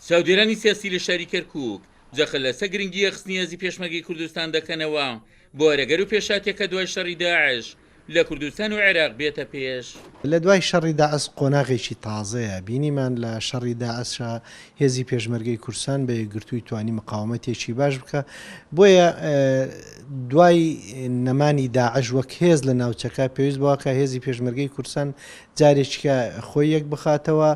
چاودێرانی سیاسی لە شاری کەرکووک جەخت لەسەر گرنگی یەکخستنی هێزی پێشمەرگەی کوردستان دەکەنەوە بۆ ئەرەگەر و پێشهاتێک کە دوای شەڕی داعش لە کوردستان و عێراق بێتە پێش. لە دوای شەڕی داعس قۆناغێکی تازەیە، بینیمان لە شەڕی داعسا هێزی پێشمەرگەی کوردستان بە یەکگرتووی توانی مقاومەتێکی باش بکا، بۆیە دوای نەمانی داعش وەک هێز لە ناوچەکە پێویست بەوەکا هێزی پێشمەرگەی کوردستان جارێکیکە خۆی یەک بخاتەوە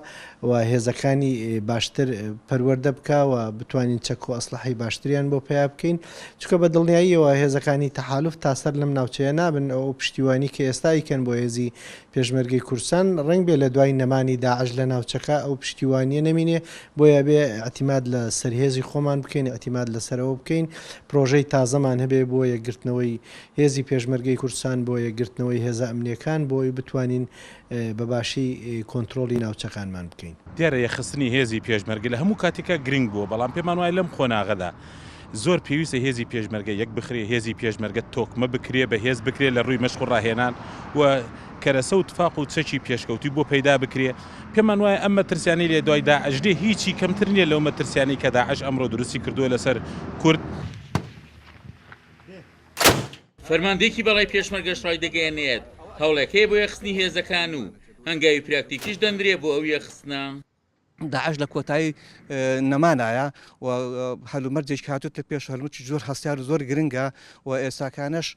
و هێزەکانی باشتر پەروەردە بکا و بتوانین چەک و ئەسلحەی باشتریان بۆ پەیا بکەین چونکە بە دڵنیاییەوە هێزەکانی تەحالوف تا سەر لەم ناوچەیە نابن ئەو پشتیوانی کە ئێستا ئەیکەن بۆ هێزی پێشمەرگەی کوردستان ڕەنگ بێ لە دوای نەمانی داعش لە ناوچەکە ئەو پشتیوانیە نەمینێ بۆیە ئەبێ ئیعتیماد لە سەر هێزی خۆمان بکەین ئیعتیماد لە سەر ئەوە بکەین پرۆژەی تازەمان هەبێ بۆ یەکگرتنەوەی هێزی پێشمەرگەی کوردستان بۆ یەکگرتنەوەی هێزە ئەمنیەکان بۆ ئەوەی بتوانین بە باشی کۆنترۆڵی ناوچەکانمان بکەین. دیارە یەکخستنی هێزی پێشمەرگە لە هەموو کاتێکا گرنگ بووە، بەڵام پێمان وایە لەم قۆناغەدا زۆر پێویستە هێزی پێشمەرگە یەک بخرێ، هێزی پێشمەرگە تۆکمە بکرێ، بەهێز بکرێ لە ڕووی مەشق و ڕاهێنان و کەرەسە و تفاق و چەکی پێشکەوتووی بۆ پەیدا بکرێ. پێمان وایە ئەم مەترسیانەی لە دوای داعش دێ هیچی کەمتر نییە لەو مەترسیانەی کە داعش ئەمڕۆ دروستی کردووە لەسەر کورد. فەرماندەیەکی باڵای پێشمەرگەش ڕایدەگەیەنێت، هەوڵێک هەیە بۆ یەکخستنی هێزەکان و هەنگاوی پراکتیکیش دەنرێ بۆ ئەو یەکخستنە. داعش لە کۆتایی نەمانایە و هەلومەرجێکی هاتووتە پێش هەلومەرجی زۆر هەستیار و زۆر گرنگە و ئێستاکانەش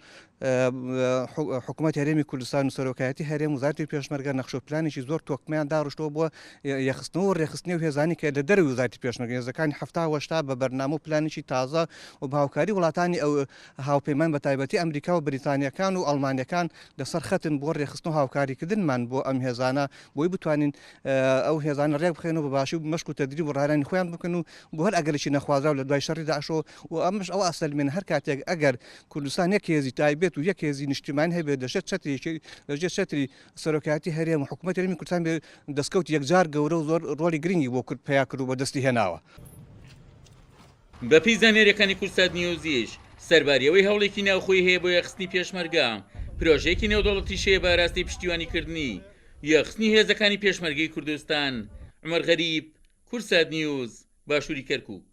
حکوومەت هەرێمی کوردستان و سەرۆکایەتی هەرێم وزارەتی پێشمەرگە نەخشە و پلانێکی زۆر تۆکمەیان داڕشتەوە بۆ یەخستنەوە و ڕێکخستنی و هێزانی کە لە دەرەوەی وزارەتی پێشمەرگە هێزەکانی 70 و 80 بە بەرنامە و پلانێکی تازە و بە هاوکاری وڵاتانی ئەو هاوپەیمان بە تایبەتی ئەمریکا و بریتانیەکان و ئەڵمانیەکان لەسەر خەتن بۆ ڕێکخستن و هاوکاریکردنمان بۆ ئەم هێزانە بۆی بتوانین ئەو هێزانە ڕێک بخەین و بە باشی و مەشق و تەدریب و ڕاهێنانی خۆیان بکەن و بۆ هەر ئەگەرێکی نەخوازراو لە دوای شەڕی داعشەوە و ئەمەش ئەوە ئەسەلمێنێ هەر کاتێک ئەگەر کوردستان یەک هێزی تایبەت و یەک هێزی نیشتیمانی هەبێت لەژێر چەترێکی لەژێر چەتری سەرۆکایەتی هەرێم و حکوومەتی هەرێمی کوردستان بێ دەستکەوتی یەکجار گەورە و زۆر ڕۆڵی گرنگی بۆ کورد پەیا کرد و بەدەستی هێناوە. بەپێی زانیارییەکانی کوردسات نیوزیش، سەرباری ئەوەی هەوڵێکی ناوخۆیی هەیە بۆ یەکخستنی پێشمەرگە، پرۆژەیەکی نێودەوڵەتیش هەیە بە ئاراستەی پشتیوانیکردنی یەکخستنی هێزەکانی پێشمەرگەی کوردستان. عومەر غەریب، کوردسات نیوز، باشووری کەرکووک.